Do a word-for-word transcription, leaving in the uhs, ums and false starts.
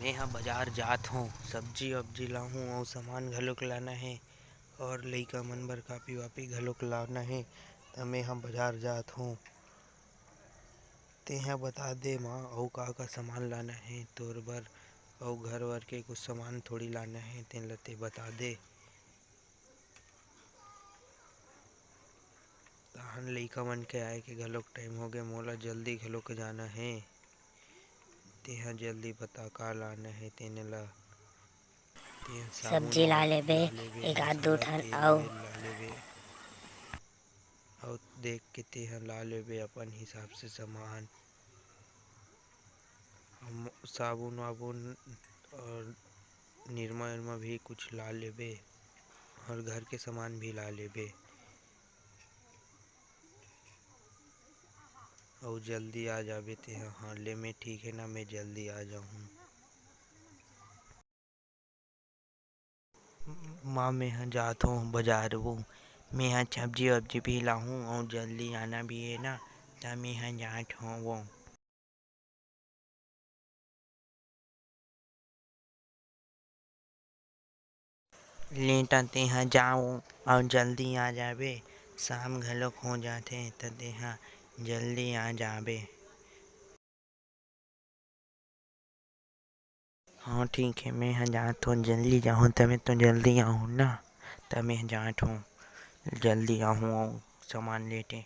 मैं ह बजार जात हों, सब्जी-वब्जी लाहूँ अउ सामान घलोक लाना हे, अउ लइका मन बर कापी-वापी घलोक लाना हे, त मैं ह बजार जात हों। तेंहा बता दे माँ, अउ का-का सामान लाना हे तोर बर, अउ घर-वर के कुछ सामान थोड़ी लाना हे, तेन ल ते बता दे। तहन लइका मन के आए के घलोक टाइम होगे, मोला जल्दी घलोक जाना हे। तेंहा जल्दी बता का लाना हे तेने ला। तेंहा साबुन सब्जी ला वाला लेबे, ला लेबे, एक आध दू मसाला, ठन तेल अउ वेल ला लेबे। अउ देख के तेंहा ला लेबे अपन हिसाब से सामान। अउ म-, साबुन वाबुन अउ निरमा उरमा भी कुछ ला लेबे, अउ घर के सामान भी ला लेबे। अउ जल्दी आ जाबे तेंहा। हाँ, ले मैं ठीक हे ना, मैं जल्दी आ जाहूँ। माँ, मैं ह जात हों बजार वो, मैं ह सब्जी वब्जी भी लाहूँ अउ जल्दी आना भी हे ना, त मैं ह जात हों वो। ले त तेंहा जाओ अउ जल्दी आ जाबे, शाम घलोक हो जाथे त तेंहा जल्दी आ जाबे। हाँ ठीक हे, मैं ह जात हों, जल्दी जाहूँ तभे तो जल्दी आहूँ ना, त मैं ह जात हों, जल्दी आहूँ अउ सामान लेके।